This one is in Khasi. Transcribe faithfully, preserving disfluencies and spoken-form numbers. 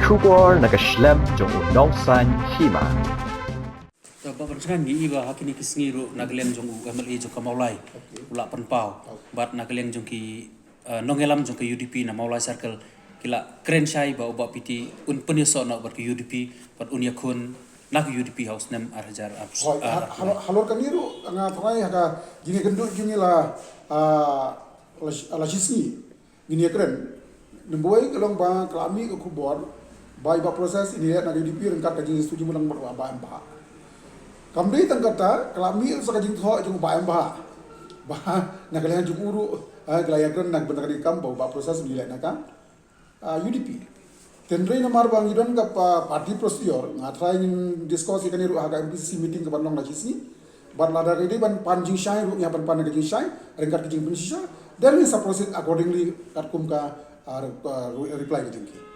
Khubor na ka shlem jong u nongsan hima. Te ba ban jngan ngi i ba ha kine ki sngi ruh na ka liang jong u M L A jong ka Mawlai u la pynpaw bad na ka liang jong ki uh, nongïalam jong ka U D P na Mawlai Circle ki la kren shai ba u Bah P T un pynïasoh noh bad ka U D P bad un ïakhun na ka U D P ha u snem ar hajar ar. Hoi, ha- halor halor kane ruh nga tharai ha ka jingïakynduh jong ngi la ah, la shi- la shisngi ngin ïakren. Number one ka long ba ka la mih ka khubor ba i Bah Process in ïaleh na ka U D P ryngkat ka jingïasoh jingmut lang bad u Bah M Bah. Kam dei tang kata ka la mih sa ka jingthoh jong u Bah M Bah ba na ka liang jong u ruh ah, ka la ïakren na ka bynta kane ka kam ba u Bah Process in ïaleh na ka ah, U D P. Hynrei namar ba ngi don ka pa- party procedure nga try ngin discuss ïa kane ruh ha ka M P C C meeting ka ban long la shisngi. Bad lada ka dei ban pan jingshai ruh ngi hap ban pan ka jingshai ryngkat ka jingpynshisha. Then ngin sa proceed accordingly katkum ka ah, re- ah, re- reply ka jong ki.